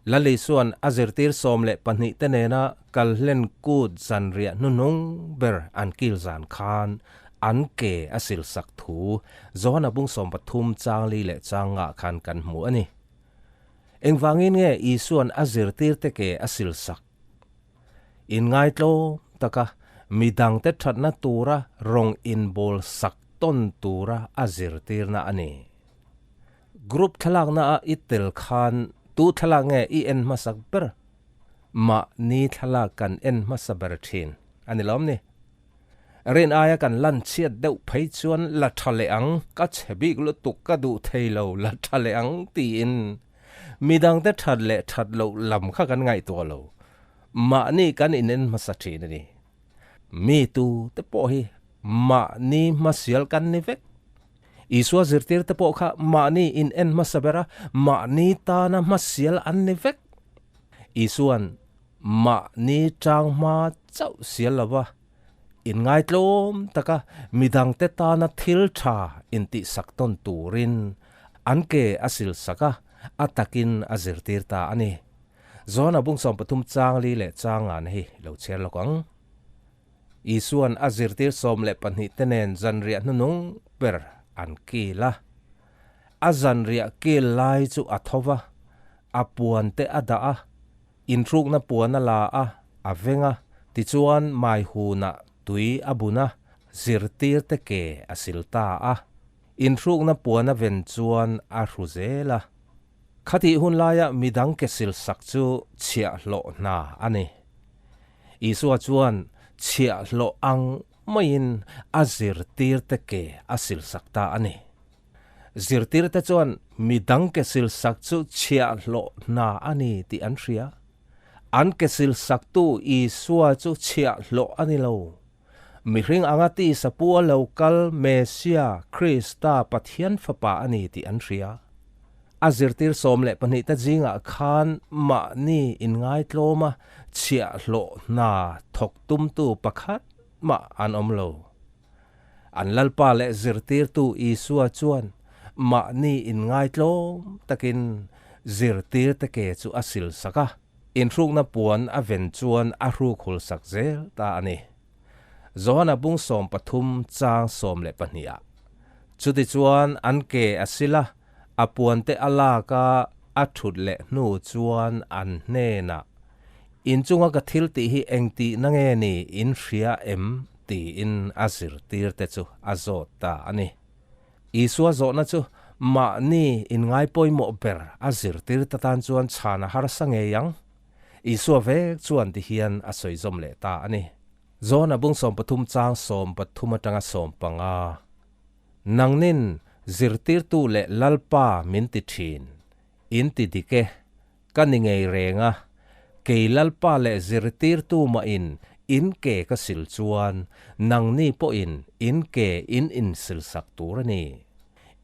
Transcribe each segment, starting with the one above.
Lali chuan a zirtir 12 te nena Kalhlen Kut zanriah hnuhnung ber an kil zan khan an ke a silsak thu Johana bung 13 chang li leh chang nga khan kan hmu a ni. Engvangin nge Isuan a zirtir te ke a silsak? Inngaitlawm taka midangte thatna tura rawng inbawl sak tawn tura a zirtirna a ni. Group thlalakna a i tel khan tu thlalak nge i en hmasak ber? Mahni thlalak kan en hmasa ber thin a ni lawm ni? Rin aia kan lan chhiat deuh phei chuan la tha leh ang, ka chhe bik lutuk ka duh thei lo, la tha leh ang tiin midangte that leh that loh lam kha kan ngaihtuah lo. Mahni kan inen hmasa thin a ni. Mi tu te pawh hi mahni hmasial kan ni vek. Isua zirtir te pawh kha mahni in en hmasa ber a, mahni tana hmasial an ni vek. Isua'n mahni tang hma chauh sial lova, inngaitlawm taka midangte tana thil tha intihsak tawn turin an ke a silsak a, a takin a zirtir ta a ni. Johana bung 13 chang li leh chang ngan hi lo chhiar lawk ang. Isua'n a zirtir 12 te nen zanriah hnunung ber an kil a. A zanriah kil lai chu a tho va, a puan te a dah a, inhrukna puan a la a, a veng a, tichuan maihunah tui a bun a, zirtir te ke a sil ta a. Inhrukna puan a ven chuan a hru zel a. Khatih hun laia midang ke sil sak chu chhiahhlawh hna a ni. Isua chuan chhiahhlawh ang maiin a zirtirte ke a silsak ta a ni. Zirtirte chuan midang ke silsak chu chhiahhlawh hna a ni tih an hria. An ke silsaktu Isua chu chhiahhlawh a ni lo. Mihring anga tisa pu a lo kal Mesia, Krista, Pathian Fapa a ni tih an hria. A zirtir 12 te zingah khan mahni inngaitlawm a chhiahhlawh hna thawk tumtu pakhat mah an awm lo. An Lalpa leh zirtirtu Isua chuan mahni inngaitlawm takin zirtirte ke chu a silsak a, inhrukna puan a ven chuan a hruk hulsak zel ta a ni. Johana bung 13 chang 12 ah. Chutichuan an ke a sil a, a puante a lak a, a thut leh hnu chuan an hnenah, In chunga ka thil tih hi eng tihna nge ni in hria em? tiin a zirtirte chu a zawt ta a ni. Isua zawhna chu mahni inngai pawimawh ber a zirtirte tan chuan chhan a harsa ngei ang. Isua vek chuan ti hian a sawi zawm leh ta a ni. Johana bung 13 chang 13 atanga 15. Nangnin zirtirtu leh Lalpa min ti thin, in ti dik e, ka ni ngei reng a, kei Lalpa leh zirtirtu mahin in ke ka sil chuan nangni pawhin in ke in insilsak tur a ni.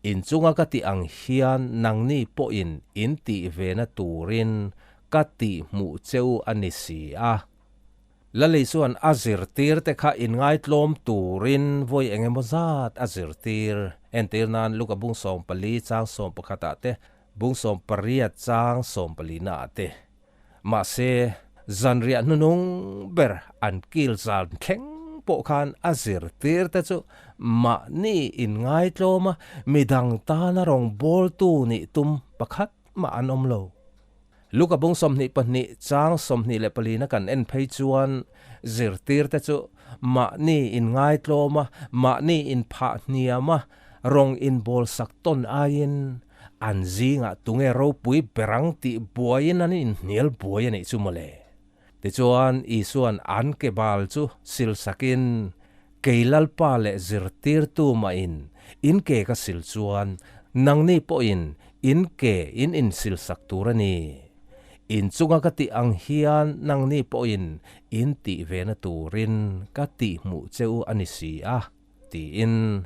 In chunga ka tih ang hian nangni pawhin in tih vena turin ka tih hmuh cheu a ni si a. Lali chuan a zirtirte kha inngaitlawm turin vawi eng emaw zat a zirtir. Entir nan Luka bung 14 chang 11 ah te, bung 18 chang 14 na ah te. Mahse, zanriah hnunung ber an kil zan thleng pawh khan a zirtirte chu mahni inngaitlawm a, midang tana rawngbawltu nih tum pakhat mah an awm lo. Luka bung 22 chang 24 na kan en phei chuan zirtirte chu mahni inngaitlawm a, mahni inphah hniam a, rawng inbawlsak tawn aiin an zingah tunge ropui berang tih buaiin an inhnial buai a nih chu mawle. Tichuan Isua'n an ke bal chu silsakin, Kei Lalpa leh zirtirtu mahin in ke ka sil chuan nangni pawhin in ke in insilsak tur a ni. In chunga ka tih ang hian nangni pawhin in tih vena turin ka tihhmuh che u a ni si a, tiin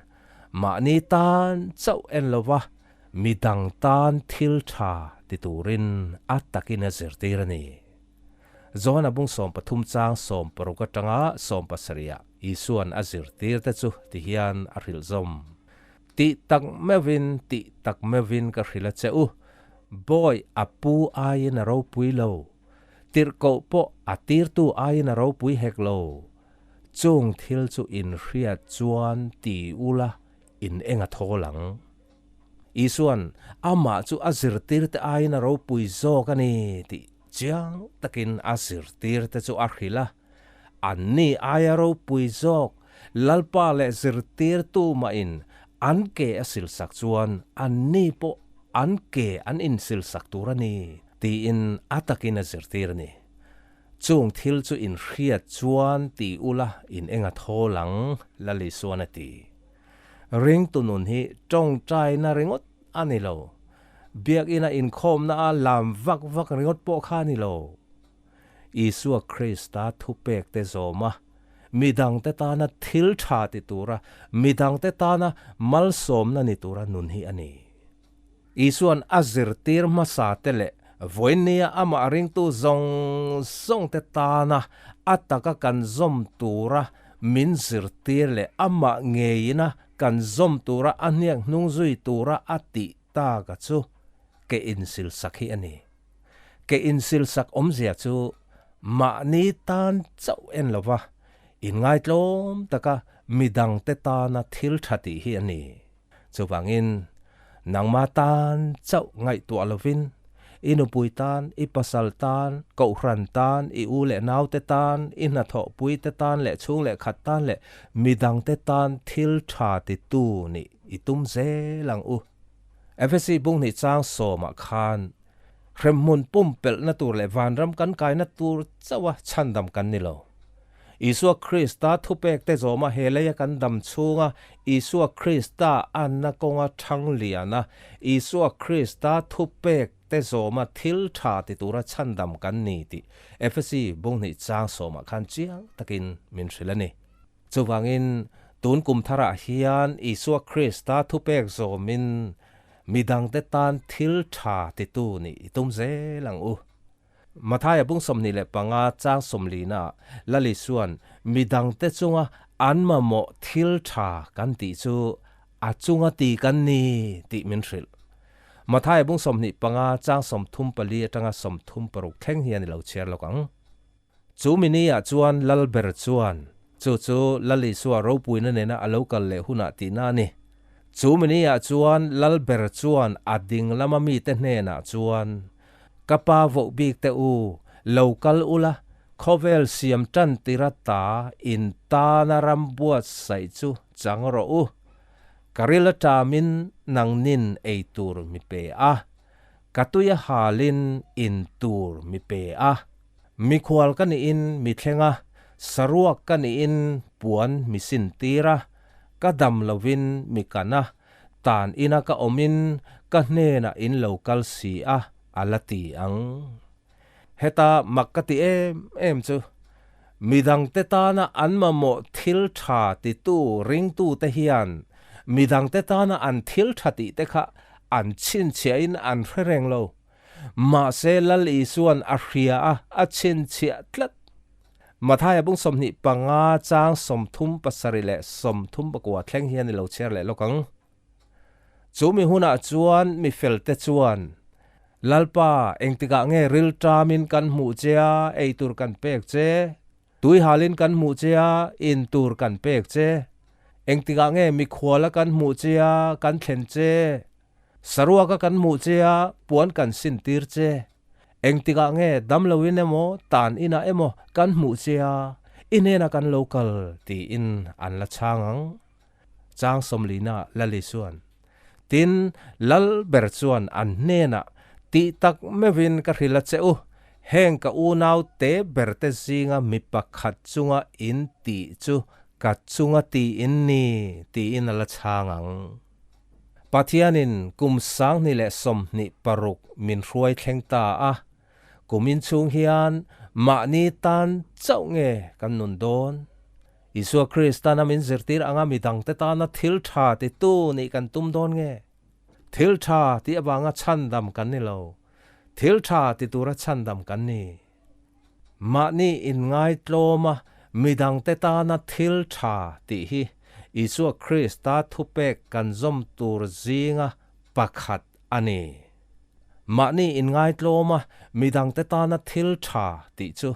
mahni tan chauh en lova midang tan thil tha ti turin a takin a zirtir a ni. Johana bung 13 chang 16 atanga 17 ah Isua'n a zirtirte chu ti hian a hrilh zawm. Tih tak meuhin, tih tak meuhin ka hrilh a che u. Bawi a pu aiin a ropui lo, tirhkoh pawh a tirtu aiin a ropui hek lo. Chung thil chu in hriat chuan ti ula in eng a thawl ang. Isuan amah chu a zirtirte aiin a ropui zawk a ni tih chiang takin a zirtirte chu a hrilh a. Anni aia ropui zawk Lalpa leh zirtirtu mahin an ke a silsak chuan anni pawh an ke an insilsak tur a ni tiin a takin a zirtir a ni. Chung thil chu in hriat chuan ti ula in eng a thawl ang, Lal Isuan a ti. Ringtu nun hi tawngtaina ringawt a ni lo. Biakina inkhawmna a lam vak vak ringawt pawh kha a ni lo. Isua Krista thupekte zawm a, midangte tana thil tha ti tura, midangte tana malsawmna ni tura nun hi a ni. Isua'n a zirtir hmasate leh vawiinnia amah ringtu zawng zawngte tana a taka kan zawm tura min zirtir leh amah ngeina kan zawm tura a hniak hnung zui tura a tih taka chu ke insilsak hi a ni. Ke insilsak awmzia chu mahni tan chauh en lova inngaitlawm taka midangte tana thil tha tih hi a ni. Chuvangin, nangma tan chauh ngaihtuah lovin, i nupui tan, i pasal tan, kohhran tan, i u leh naute tan, i hnathawhpuite tan leh chhung leh khat tan leh midangte tan thil tha titu nih i tum zel ang u. Efesi bunghnih chang sawmah khan hremhmun pumpelhna tur leh vanram kan kaina tur chauha chhandam kan ni lo. Isua Krista thupekte zawma he leia kan dam chhunga Isua Krista anna kawnga thang liana Isua Krista thupekte zawma thil tha ti tura chhandam kan ni tih Efesi bunghnih chang sawmah khan chiang takin min hrilh a ni. Chuvangin, tun kum tharah hian Isua Krista thupek zawmin midangte tan thil tha titu nih i tum zel ang u. Mathaia bung 25 chang sawmlina Lal Isua'n midangte chunga an mamawh thil tha kan tih chu a chunga ti kan ni tih min hrilh. Mathaia bung 25 chang 34 atanga 36 thleng hian i lo chhiar lawk ang. Chu mini-ah chuan Lal ber chuan, Chu chu Lal Isua ropuina nena a lo kal leh hunah tihna a ni. Chu mini-ah chuan Lal ber chuan a ding lama mite hnenah chuan, Ka pa voh bik te u, lo kal ula, khawvel siam tan tira ta in tana ram buatsaih chu chang rawh u. Ka ril aṭamin nangnin ei tur mi pe a. Ka tui a halin in tur mi pe a, mikhual ka niin mi thleng a, saruak ka niin puan mi sin tir a, ka dam lovin mi kan a, tan ina ka awmin ka hnenah in lo kal si a, a la ti ang. Heta mak ka ti em em chu, midangte tana an mamawh thil tha titu ringtute hian midangte tana an thil tha tihte kha an chhinchhiahin an hre reng lo. Mahse Lal Isua'n a hria a, a chhinchhiah tlat. Mathaia bung 25 chang 37 leh 39 thleng hian i lo chhiar leh lawk ang. Chu mi hunah chuan mi felte chuan, Lalpa, engtikah nge ril ṭamin kan hmuh che a, ei tur kan pek che? Tuihalin kan hmuh che a, in tur kan pek che? Engtikah nge mikhuala kan hmuh che a, kan thlen che? Saruaka kan hmuh che a, puan kan sintir che? Engtikah nge damloin emaw, tan inah emaw kan hmuh che a, i hnenah kan lo kal? tiin an la chhang ang. Chang sawmlina Lal Isuan, Tin, Lal ber chuan an hnenah, Tih tak meuhin ka hrilh a che u, heng ka unau te berte zinga mi pakhat chunga in tih chu ka chunga ti in ni, tiin a la chhang ang. Pathianin kum 2026 min hruai thleng ta a, kum inchhung hian mahni tan chauh nge kan nun dawn? Isua Kristana min zirtir anga midangte tana thil tha titu nih kan tum dawn nge? Thil tha tih avanga chhandam kan ni lo, thil tha ti tura chhandam kan ni. Mahni inngaitlawma midangte tana thil tha tih hi Isua Krista thupek kan zawm tur zinga pakhat a ni. Mahni inngaitlawm a, midangte tana thil tha tih chu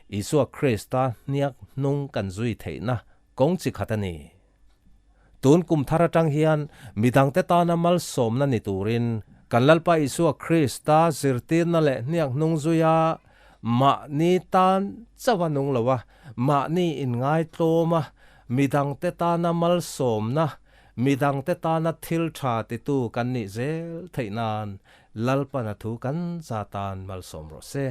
Isua Krista hniak hnung kan zui theihna kawng chi khat a ni. Tun kum thar atang hian midangte tana malsawmna ni turin kan Lalpa Isua Krista zirtirna leh hniak hnung zuia mahni tan chauh a nung lo a, mahni inngaitlawm a, midangte tana malsawmna Midangte tana thil tha titu kan nih zel theih nan Lalpana thu kan za tan malsawm rawh se.